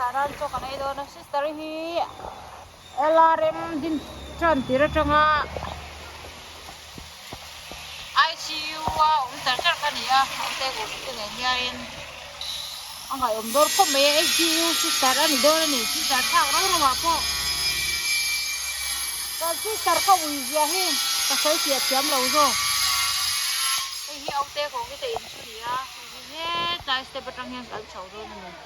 Tlaiah nan chaw kan ei dawn a sister hi LRM din tan tir atanga ICU a awm char char kha a ni a naute uk te nen hianin a ngaihawm dawn khawp mai a ICU sister a ni dawn a ni sister thlak rau rau ah pawh kan sister ka ui zia hi ka sawi fiah thiam lo zawk hei hi aute kawng hi te in chu a ni a hei hi hetlai step atang hian kan chho dawn a ni.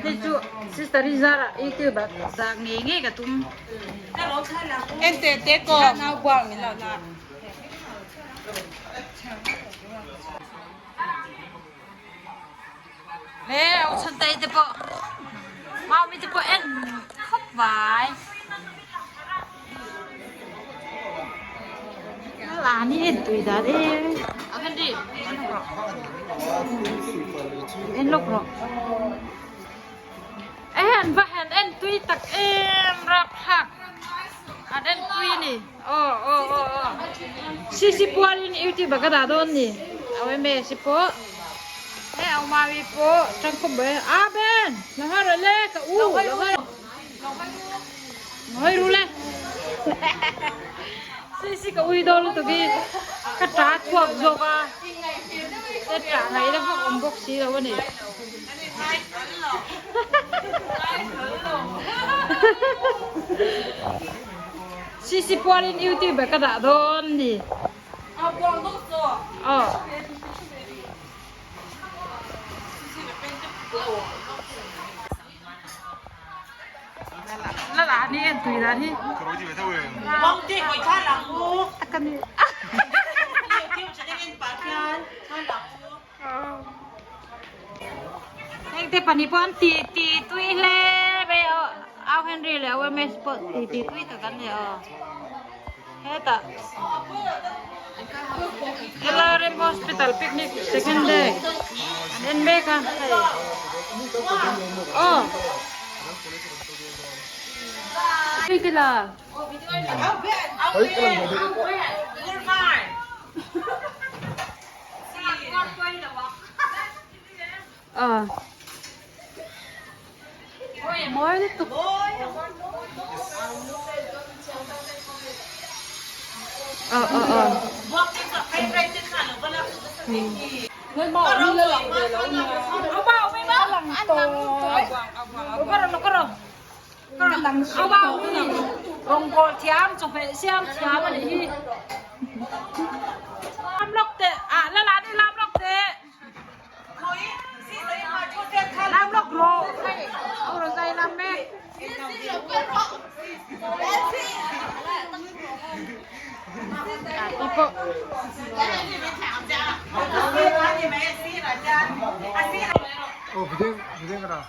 Hei chu sister hi zara youtube ah dah ngei ngei ka tum. En te te ko. Nau buang min lo na. Le au chhan tai te pawh mau mi te pawh en khawp mai. Lan hi en tui dan em. A Henry en lawk rawh. En lawk rawh. En va han en tui tak em rapthlak an en tui ni aw aw aw aw sisi pualin youtube ah ka dah dawn ni au em e si pawh he au mawi pawh tangkawp ber a ben lo hawi rawh le ka u lo hawi lo hawi ru le sisi ka ui dawn lutuk hi ka ta chhuak zawk a ka ta ngaihna vak awm bawk si lo a ni. Sisi pualin youtube ah ka dah dawn ni. Aw. La la ni en tui dan hi. Heng te pahnih pawh an ti ti tui hle mai a au Henry leh au MS pawh ti ti tui tak an ni aw hetah LRM hospital picnic second day an en mek a hei aw Mawi lutuk. Ờ ờ ờ. Rawngbawl thiam chawhmeh siam thiam a nih hi. Lam lawk teh ah la la ni lam lawk teh. Lam lawk rawh. Au rawn zai lam mek. Ti pawh. Oh, video, video ka na.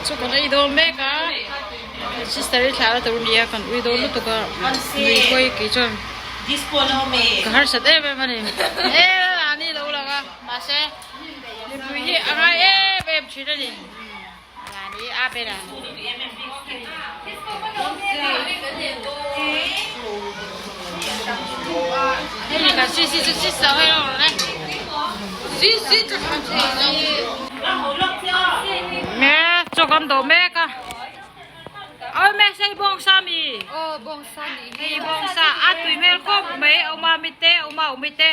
Chu kan ei dawn mek a, sister i thlah la tur nia kan ui dawn lutuk a, nui hawi kei chuan ka harsat em em a ni. E a ni lo lang a, mahse mipui hi a ngai em em thin a ni. Ni a ber a. Hei kan si si chu si sa hei lo le. Si si chu kan si. Me cho kan do me ka. Oi me sei bong sa mi. Oh bong sa ni. Hei bong sa a tui mel khop mai au ma mi te au ma mi te.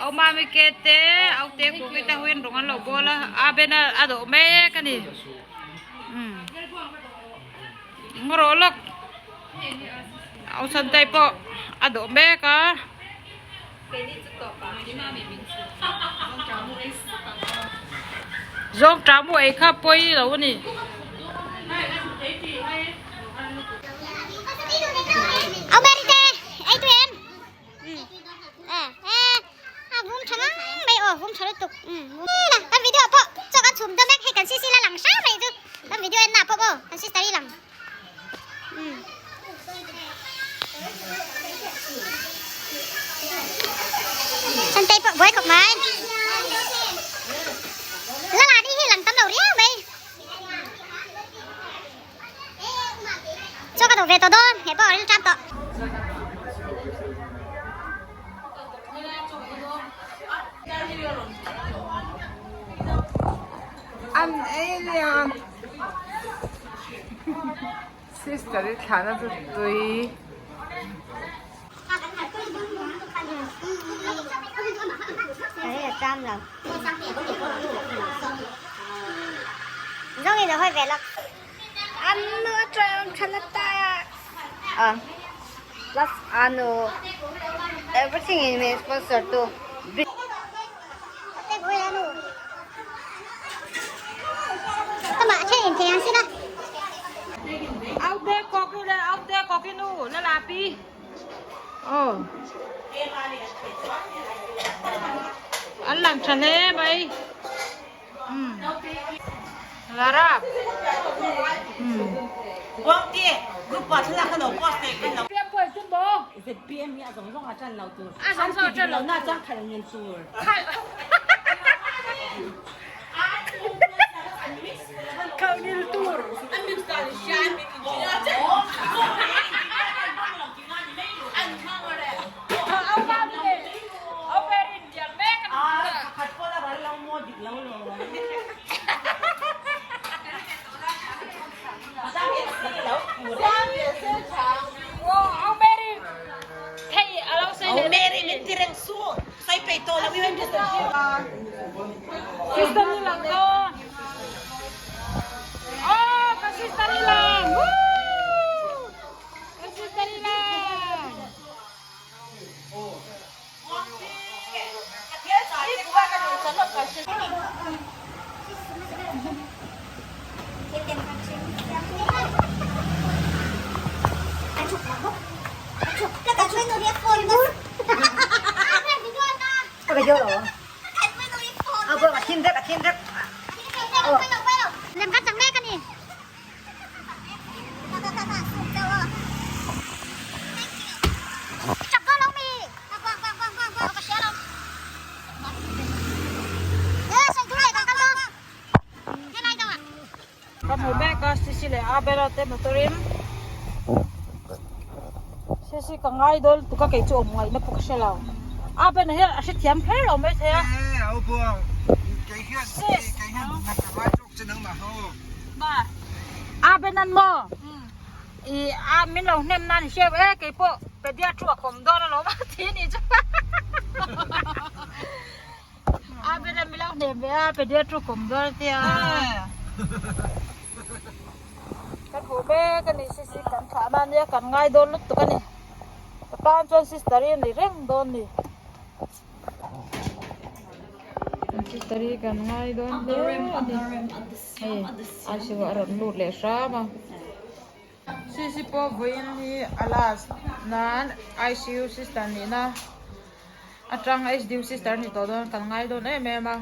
Au ma mi ke te au te ku ki te huin rong an lo bol a a ben a a dawh mek a ni umm ngaw rawh lawk au santai pawh a dawh mek a. Zawng ṭah mu ei kha pawi lo a ni. Au Mary te ei tui em? A vum tha ngang mai aw vum tha lutuk kan video pawh chaw kan chhum dawn vek hei kan cc la lang hrang mai chu kan video en na pawh aw kan sister hi lang Santei pawh buai khawp mai la la đi hi lang tam lo riau mai Cho ka duh ve tawh dawn, he pawh a ril tan tawh. An ei lian sister i thlahna chu tui. Plus ano everything in my sponsor to. Au te koki le au te koki nu la la pi. Aw. An lang tha hle mai. Umm. Larap. Umm. Sister ni lang to. Oh, ka sister ni lang. Woo! Ka sister ni lang. Ka hmu mek a Sisi leh Abel te motor in Sisi ka ngai dawn lutuk a kei chu awm ngaihna pawh ka hre lo Abel hian a hrethiam kher lo maithei a. Sis Abenan maw i a min lo hnem nan i hriat e kei pawh pediatric a kawm dawn alawm a ti a nih chu Abenan min lo hnem ve a pediatric kawm dawn a tia ka hmuh mek a ni sisi kan thlah na ania kan ngai dawn lutuk a ni ka tan chuan sister hi a ni reng dawn a ni. Sister hi kan ngai dawn hle a ni hei ICU a rawn lut leh hram a sisi pawh vawiin hi a last nan ICU sister nihna atang HDU sister ni tawh dawn kan ngai dawn em em a.